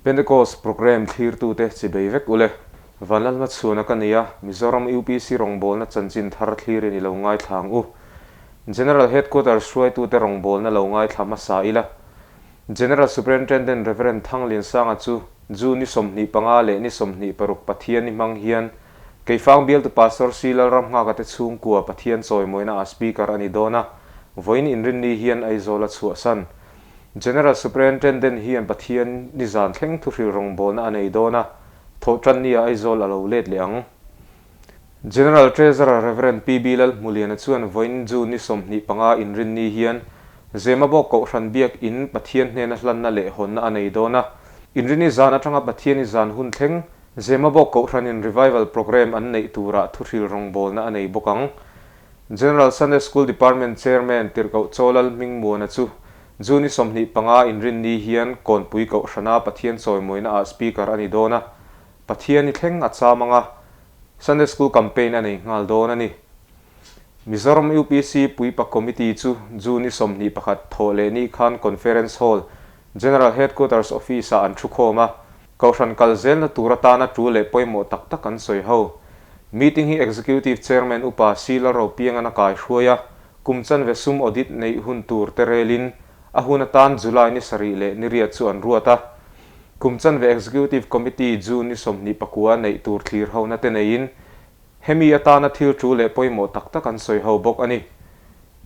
Pentecost programme thlirtute chibei vek ule. Vanlalhmachhuana ka ni a, Mizoram UPC rawngbawlna chanchin thar thlirin i lo ngaithla ang u. General Headquarters hruaitute rawngbawlna lo ngaithla hmasa ila. General Superintendent Rev. Thangliansanga chu June ni 25 leh ni 26 Pathian ni hmang hian Keifang bialtu Pastor C. Lalramnghaka te chhungkua Pathian chawimawina ah Speaker a ni dawn a, vawiin inrinni hian Aizawl a chhuahsan. General Superintendent hian Pathian nizan thleng thuhril rawngbawlna a nei dawn a, thawhtanni ah Aizawl a lo let leh ang. General Treasurer Rev. PB Lalhmuliana chuan vawiin June ni 25 inrinni hian Zemabawk Kohhran Biak In Pathian hnena hlanna leh hawnna a nei dawn a, inrinni zan atanga Pathiani zan hun thleng Zemabawk Kohhranin Revival Programme an neih turah thuhril rawngbawlna a nei bawk ang. General Sunday School Department Chairman Tirhkoh Chawlal Hmingmuana chu June ni 25 inrinni hian Kawnpui Kohhrana Pathian chawimawina ah Speaker a ni dawn a, Pathiani thleng a cham ang a, Sunday School Campaign a nei nghal dawn a ni. Mizoram UPC Puipa Committee chu June ni 21 thawh leh ni khan Conference Hall, General Headquarters Office ah an thukhawm a, Kohhran kal zelna tur atana tul leh pawimawh tak tak an sawi ho. Meeting hi Executive Chairman Upa C. Lalropiangan a kaihruai a, kum chanve sum audit neih hun tur te relin a hun atan July ni sarih leh ni riat chu an ruat a. Kum chanve Executive Committee June ni 29 neih tur thlir hona te neiin hemi atana thil tul leh pawimawh tak tak an sawi ho bawk a ni.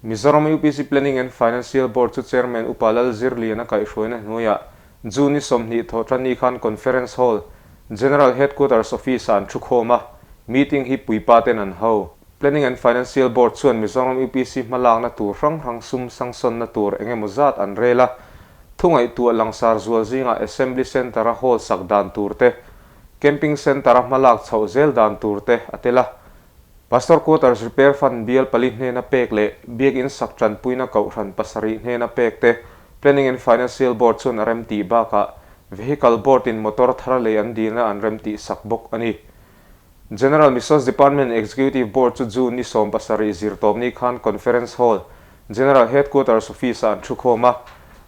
Mizoram UPC Planning and Financial Board chu Chairman Upa Lalzirlian a kaihhruaina hnuaiah June ni 20 thawhtanni khan Conference Hall, General Headquarters Office-ah an thukhawm a, meeting hi puipa ten an ho. Planning and Financial Board chuan Mizoram UPC hmalakna tur hrang hrang sum sangsawnna tur eng emaw zat an rel a, thu ngaihtuah langsar zual zingah Assembly Centre-a hall sak dan tur te, Camping Centre-a hmalak chhoh zel dan tur te a tel a. Pastor Quarters Repair Fund bial pali hnena pek leh Biakinn sak tanpuina Kohhran pasarih hnena pek te Planning and Financial Board chuan a remtih bakah Vehicle Board in motor thar lei an dilna an remtih sak bawk a ni. General Missions Department Executive Board chu June ni 17 zirtawpni khan Conference Hall, General Headquarters Office ah an thukhawm a.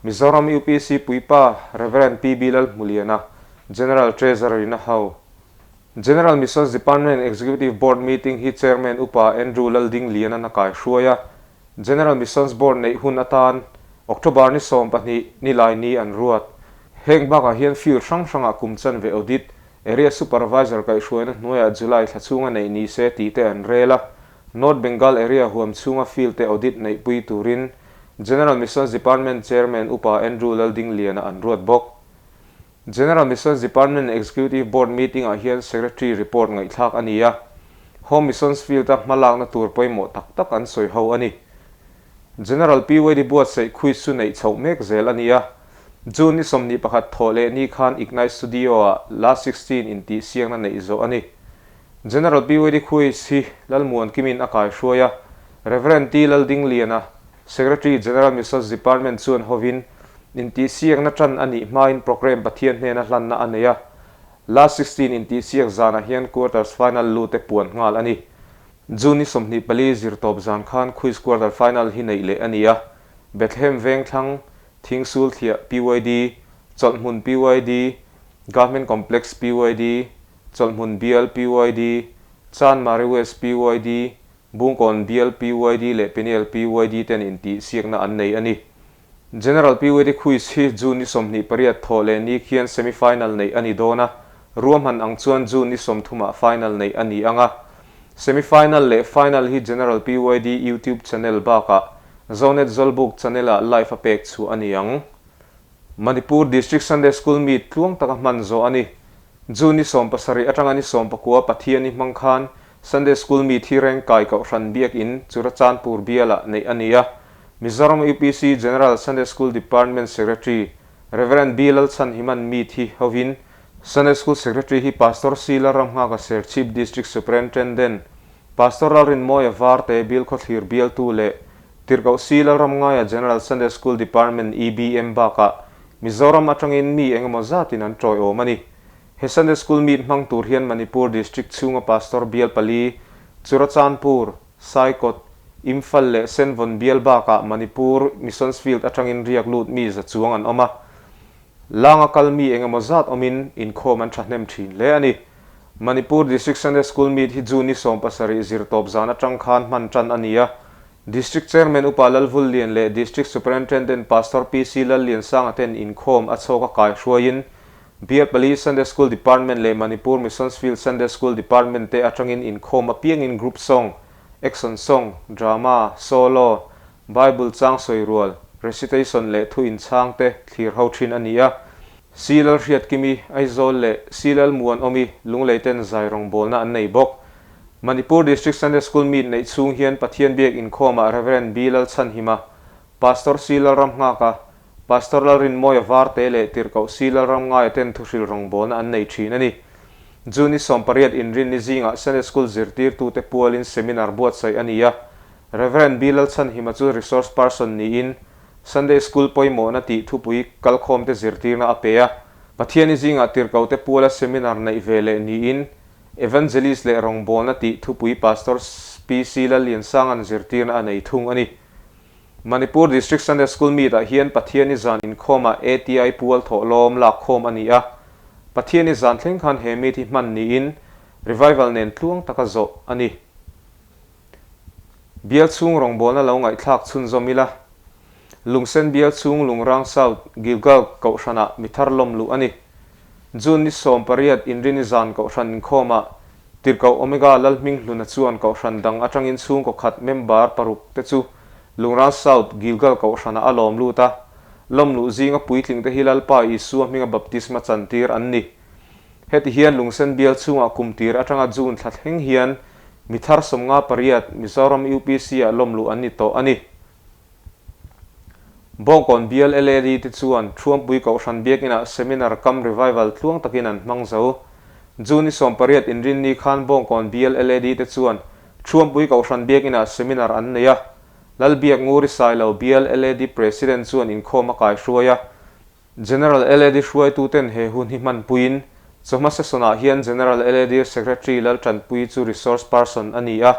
Mizoram UPC puipa Rev. PB Lalhmuliana, General Treasurer in a ho. General Missions Department Executive Board meeting hi Chairman Upa Andrew Laldingliana'n a kaihruai a, General Missions Board neih hun atan October ni 12 nilai ni an ruat. Heng bakah hian field hrang hrangah kum chanve audit, Area Supervisor kaihhruaina hnuaiah July thla chhunga neih ni se tih te an rel a, North Bengal Area huam chhunga field te audit neihpui turin General Missions Department Chairman Upa Andrew Laldingliana an ruat bawk. General Missions Department Executive Board meeting ah hian Secretary report ngaihthlak a ni a, Home Missions Field a hmalakna tur pawimawh tak tak an sawi ho a ni. General PYD buatsaih quiz chu neih chhoh mek zel a ni a, June ni 21 thawh leh ni khan Ignite Studio ah Last 16 intihsiakna neih zawh a ni. General PYD quiz hi Lalmuan Kimin a kaihruai a, Rev. T. Laldingliana, Secretary General Missions Department chuan hovin intihsiakna tan a nih hmain programme Pathian hnena hlanna a nei a, Last 16 intihsiak zanah hian quarters final lut te puan nghal a ni. June ni 24 zirtawp zan khan quiz quarter final hi neih leh a ni a, Bethlehem Vengthlang, Thingsul Thliah PYD, Chawlhhmun PYD, Government Complex PYD, Chawlhhmun Bial PYD, Chanmari West PYD, Bungkawn bial PYD leh Peniel PYD ten intihsiakna an nei a ni. General PYD Quiz hi June ni 28 thawh leh ni khian semi final neih a ni dawn a, ruahman ang chuan June ni 30 ah final neih a ni ang a. Semi final leh final hi General PYD YouTube channel bakah Zonet Zawlbuk channel ah live a pek chhuah a ni ang. Manipur District Sunday School Meet tluang taka hman zawh a ni. June ni 17 atanga ni 19 Pathian i hmang khan Sunday School Meet hi Rengkai Kohhran Biakin Churachandpur bialah neih a ni a. Mizoram UPC General Sunday School Department Secretary Rev. B. Lalchhanhiman Meet hi hovin Sunday School Secretary hi Pastor C. Lalramnghaka Serchhip District Superintendent Pastor Lalrinmawia Varte Bilkhawthlir Bialtu leh Tirhkoh C. Lalramngaia General Sunday School Department EBM bakah Mizoram atangin mi engemaw zatin an tawiawm a ni. He Sunday School meet hmang tur hian Manipur District chhunga Pastor bial pali, Churachandpur, Saikot, Imphal leh Senvawn bial bakah Manipur Missions Field atangin riak lut mi za chuang an awm a. Langa kal mi engemaw zat awmin inkhawm an thahnem thin hle a ni. Manipur District Sunday School Meet hi June ni 17 zirtawp zan atang khan hman tan a ni a. District Chairman Upa Lalvullian leh District Superintendent Pastor PC Lalliansanga ten inkhawm a chhawk a kai hruaiin Bial pali Sunday School Department leh Manipur Missions Field Sunday School Department te atangin inkhawm apiangin Group Song, Action Song, Drama, Solo, Bible chang sawi rual, Recitation leh thu inchhang te thlir ho thin a ni a. Si Lalhriatkimi, Aizawl leh Si Lalmuanawmi, Lunglei ten zai rawngbawlna an nei bawk. Manipur District Sunday School Meet neih chhung hian Pathian biak inkhawmah Rev. B. Lalchhanhima, Pastor Si Lalramnghaka, Pastor Lalrinmawia Varte leh Tirhkoh Si Lalramngaia ten thuhril rawngbawlna an nei thin a ni. June ni 18 inrinni zingah Sunday School zirtirtute pualin seminar buatsaih a ni a. Rev. B. Lalchhanhima chu resource person niin Sunday School pawimawhna tih thupui kalkhawmte zirtirna a pe a. Pathiani zingah Tirhkohte puala seminar neih ve leh niin Evangelist leh rawngbawlna tih thupui Pastor PC Lalliansanga'n zirtirna a nei thung a ni. Manipur District Sunday School Meet-ah hian Pathiani zan inkhawmah ATI pual thawhlawm lakkhawm a ni a. Pathiani zan thleng khan he meet hi hman niin Revival nen tluang taka zawh a ni. Bial chhung rawngbawlna lo ngaihthlak chhunzawm ila. Lungsen bial chhung Lungrang South, Gilgal kohhranah mi thar lawm luh a ni. June ni 18 Inrini zan kohhran inkhawmah Tirhkoh Omega Lalhminghluna chuan kohhran dang atangin chhungkaw khat member paruk te chu Lungrang South, Gilgal kohhranah a lawm lut a. Lawm luh zinga puitling te hi Lalpa Isua hminga baptisma chantir an ni. Heti hian Lungsen bial chhungah kum tir atanga June thla thleng hian mi thar 58 Mizoram UPC-ah lawmluh an ni tawh a ni. Bawngkawn bial LAD te chuan Thuampui Kohhran Biakinah Seminar Cum Revival tluang takin an hmang zo. June ni 18 inrinni khan Bawngkawn bial LAD te chuan Thuampui Kohhran Biakinah Seminar an nei a. Lalbiak Nguri Sailo bial LAD President chuan inkhawm a kaihruai a. General LAD hruaituten he hun hi hmanpuiin, chawhma session-ah hian General LAD Secretary Laltanpuii chu resource person a ni a.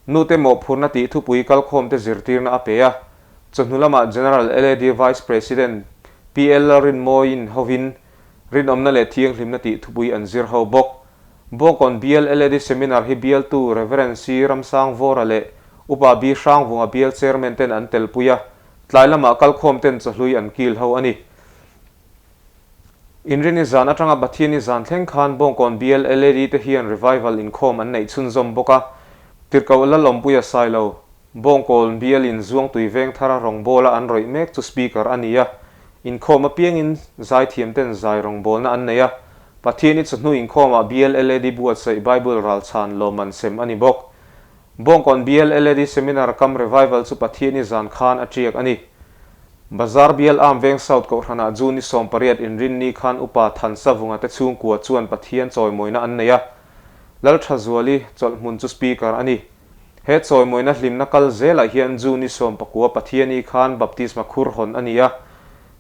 Nute mawhphurhna tih thupui kalkhawmte zirtirna a pe a. Chawhnu lamah General LAD Vice President PL Lalrinmawiin hovin Rinawmna leh Thianghlimna tih thupui an zir ho bawk. Bawngkawn Bial LAD Seminar hi bialtu Rev. C. Ramsangvawra leh Upa B. Hrangvunga Bial Chairman ten an telpui a. Tlai lamah kalkhawm ten chawhlui an kil ho a ni. Inrini zan atanga Pathiani zan thleng khan Bawngkawn bial LAD te hian revival inkhawm an neih chhunzawm bawk a. Tirhkoh Lalawmpuia Sailo, Bawngkawn bialin Zuangtui Vengthara rawngbawla an rawih mek chu speaker a ni a. Inkhawm apiangin zaithiam ten zai rawngbawlna an nei a. Pathiani chawhnu inkhawmah bial LAD buatsaih Bible ralchhan lawmman sem a ni bawk. Bawngkawn bial LAD Seminar Cum Revival chu Pathiani zan khan a tiak a ni. Bazar bial Am Veng South Kohhranah June ni 18 inrinni khan Upa Thansavunga te chhungkua chuan Pathian chawimawina an nei a. Lalthazuali chawlhhmun chu Speaker a ni. He chawimawina hlimna kal zelah hian June ni 19 Pathiani khan Baptisma khur hawn a ni a.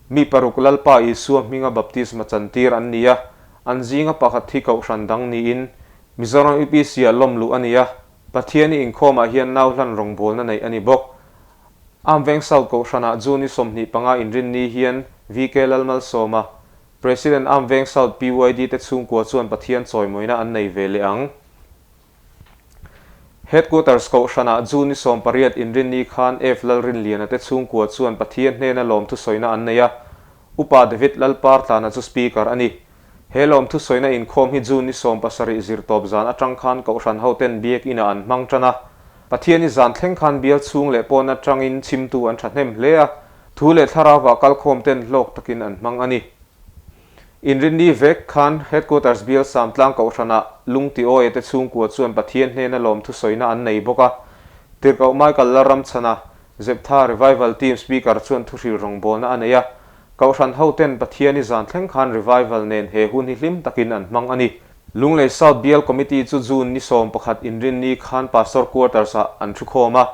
Mi paruk Lalpa Isua hminga baptisma chantir an ni a, an zinga pakhat hi Kohhran dang niin Mizoram UPC-ah lawm luh a ni a, Pathiani inkhawmah hian nau hlan rawngbawlna neih a ni bawk. Amveng South Kohhranah June ni 25 inrinni hian VK Lalmalsawma, President Amveng South PYD te chhungkua chuan Pathian chawimawina an nei ve leh ang. Headquarters Kohhranah June ni 18 inrinni khan F Lalrinliana te chhungkua chuan Pathian hnena lawmthusawina an nei a, Upa David Lalpartlana chu Speaker a ni. He lawmthusawina inkhawm hi June ni 17 zirtawp zan atang khan Kohhran hoten biak inah an hmang tan a. Pathiani zan thleng khan bial chhung leh pawn atangin chhimtu an thahnem hle a, thu leh thlarauva kalkhawm ten hlawk takin an hmang a ni. Inrinni vek khan Headquarters bial Samtlang Kohhranah Lungtiawia te chhungkua chuan Pathian hnena lawmthusawina an nei bawk a. Tirhkoh Michael Lalramchhana, Zeptha Revival Team Speaker chuan thuhril rawngbawlna a nei a. Kohhran hoten Pathiani zan thleng khan revival nen he hun hi hlim takin an hmang a ni. Lunglei South Bial Committee chu June ni 11 inrinni khan Pastor Quarters-ah an thukhawm a,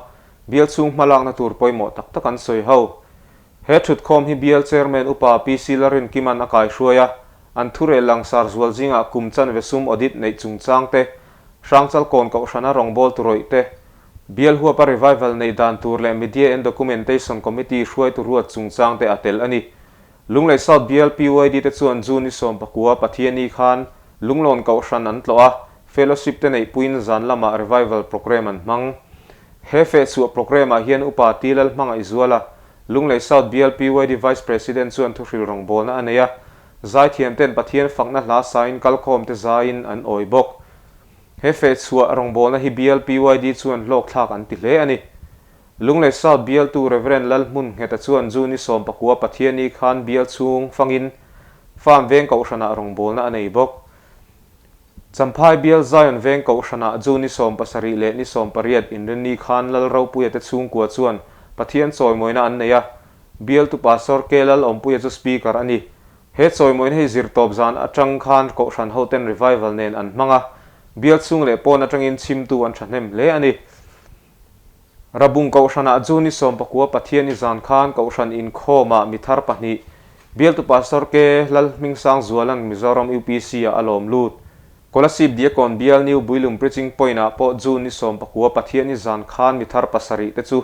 bial chhung hmalakna tur pawimawh tak tak an sawi ho. He thutkhawm hi Bial Chairman Upa PC Larinkima'n a kaihruai a, an thurel langsar zual zingah kum chanve sum audit neih chungchang te, Hrangchalkawn Kohhrana rawngbawltu rawih te, Bial huapa revival neih dan tur leh Media and Documentation Committee hruaitu ruat chungchang te a tel a ni. Lunglei South Bial PYD te chuan June ni 19 Pathianni khan Lunglawn Kohhran an tlawh a, Fellowship te neihpuiin zan lamah Revival Programme an hmang. He fehchhuah programme ah hian Upa T Lalhmangaihzuala, Lunglei South Bial PYD Vice President chuan thuhril rawngbawlna a nei a, zaithiam ten Pathian fakna hla sain kalkhawm te zaiin an awi bawk. He fehchhuah rawngbawlna hi Bial PYD chuan hlawkthlak an ti hle a ni. Lunglei South Bialtu Rev. Lalhmun Ngheta chuan June ni 19 Pathianni khan bial chhung fangin Farm Veng Kohhranah rawngbawlna a nei bawk. Champhai Bial Zion Veng Kohhranah June ni 70 leh ni 18 inrinni khan Lal Ropuia te chhungkua chuan Pathian chawimawina an nei a, Bialtu Pastor K Lal Awmpuia chu Speaker a ni. He chawimawina hi zirtawp zan atang khan Kohhran hoten revival nen an hmang a, bial chhung leh pawn atangin chhimtu an thahnem hle a ni. Rabung Kohhranah June ni 19 Pathianni zan khan Kohhran inkhawmah mi thar pahnih, Bialtu Pastor K. Lalhmingsangzuala'n Mizoram UPC-ah a lawm lut. Kolasib Diakon Bial New Builum Preaching Point-ah pawh June ni 19 Pathianni zan khan mi thar pasarih te chu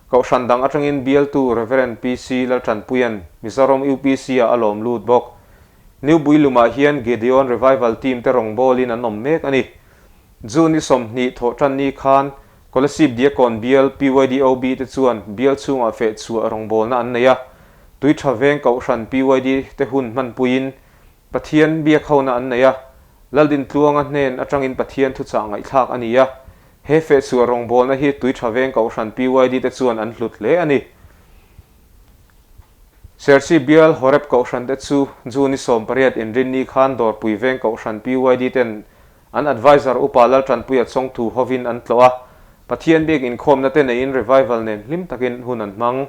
Kohhran dang atangin Bialtu Rev. PC Laltanpuia'n Mizoram UPC-ah a lawm lut bawk. New Builumah hian Gideon Revival Team te rawngbawlin an awm mek a ni. June ni 20 thawhtanni khan Kolasib Diakon bial PYDOB te chuan bial chhungah fehchhuah rawngbawlna an nei a, tui tha veng Kohhran PYD te hun hmanpuiin Pathian biak hona an nei a, Laldintluanga hnen atangin Pathian thuchah ngaihthlak a ni a, he fehchhuah rawngbawlna hi tui tha veng Kohhran PYD te chuan an hlut hle a ni. Serchhip bial Horeb Kohhran te chu June ni 18 inrinni khan Dawrpui veng Kohhran PYD ten An adviser Upa Laltanpuia chawngthu hovin an tlawh a, Pathian biak inkhawmna te neiin revival nen hlim takin hun an hmang.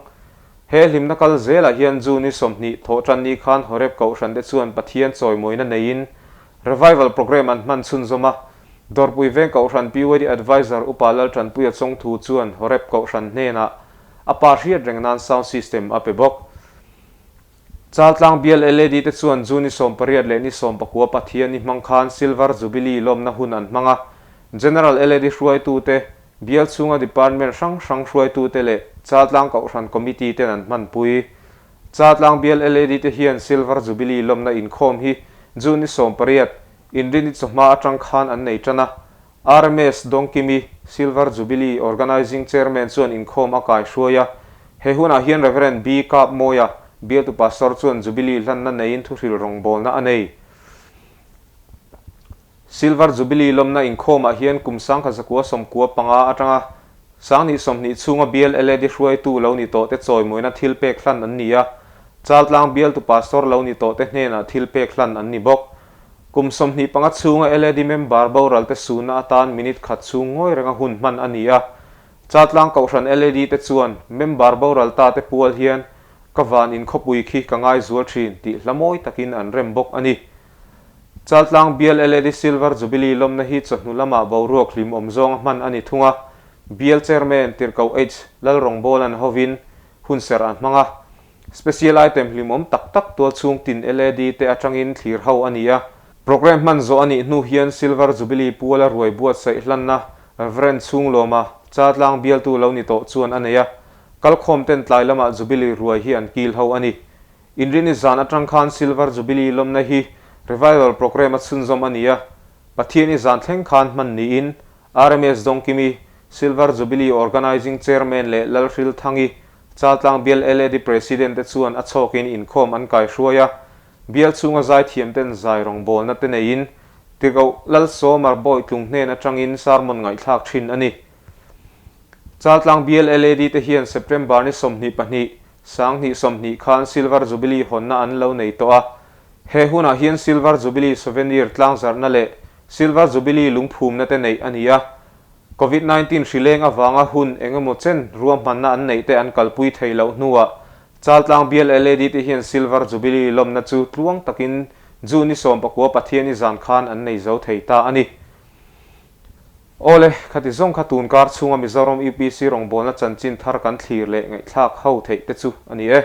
He hlimna kal zelah hian June ni 20 thawhtanni khan Horeb Kohhran te chuan Pathian chawimawina neiin revival programme an hman chhunzawm a, Dawrpui Veng Kohhran PYD adviser Upa Laltanpuia chawngthu chuan Horeb Kohhran hnenah a pa hriat reng nan sound system a pe bawk. Chaltlang bial LAD te chuan June ni 18 leh ni 19 Pathianni hmang khan Silver Jubilee lawmna hun an hmang a. General LAD hruaitute, bial chhunga department hrang hrang hruaitute leh Chaltlang Kohhran Committee ten an hmanpui. Chaltlang bial LAD te hian Silver Jubilee lawmna inkhawm hi June ni 18, Inrinni chawhma atang khan an nei tan a. RMS Dawngkimi, Silver Jubilee Organising Chairman chuan inkhawm a kaihruai a. He hunah hian Rev. B. Kapmawia, bialtu pastor chuan Jubilee hlanna neiin thuhril rawngbawlna a nei. Silver Jubilee lawmna inkhawmah hian kum 1995 atanga 2020 chhunga bial LAD hruaitu lo ni tawhte chawimawina thil pek hlan an ni a. Chaltlang bialtu pastor lo ni tawhte hnenah thil pek hlan an ni bawk. Kum 25 chhunga LAD member boral te suhna atan minute khat chhung ngawi renga hun hman a ni a. Chaltlang Kohhran LAD te chuan member boral ta te pual hian ka van inkhawpui khi ka ngai zual thin tih hla mawi takin an rem bawk a ni. Chaltlang bial LAD Silver Jubilee lawmna hi chawhnu lamah boruak hlim awm zawnga hman a ni thung a. Bial Chairman Tirhkoh H. Lalrawngbawlan hovin hunserh an hmang a. Special item hlimawm tak tak tualchhung tin LAD te atangin thlir ho a ni a. Programme hman zawh a nih hnu hian Silver Jubilee puala ruai buatsaih hlanna Rev. Chhunglawma Chaltlang bialtu lo ni tawh chuan a nei a. Kalkhawm ten tlai lamah Jubilee ruai hi an kil ho a ni. Inrini zan atang khan Silver Jubilee lawmna hi Revival Programme a chhunzawm a ni a. Pathiani zan thleng khan hman niin RMS Dawngkimi, Silver Jubilee Organising Chairman leh Lalhrilthangi, Chaltlang bial LAD President te chuan a chhawkin inkhawm an kaihruai a, bial chhunga zaithiam ten zai rawngbawlna te neiin Tirhkoh Lalsawmar Bawitlung hnen atangin sermon ngaihthlak thin a ni. Chaltlang bial LAD te hian September ni 22, 2020 khan Silver Jubilee hawnna an lo nei tawh a, he hunah hian Silver Jubilee Souvenir tlangzarhna leh Silver Jubilee lungphumna te neih a ni a. Covid 19 hrileng avanga hun eng emaw chen ruahmanna an neih te an kalpui thei loh hnuah Chaltlang bial LAD te hian Silver Jubilee lawmna chu tluang takin June ni 19 Pathiani zan khan an nei zo thei ta a ni. Awle, khati zawng kha tun kar chhunga Mizoram UPC rawngbawlna chanchin thar kan thlir leh ngaihthlak ho theih te chu a ni e.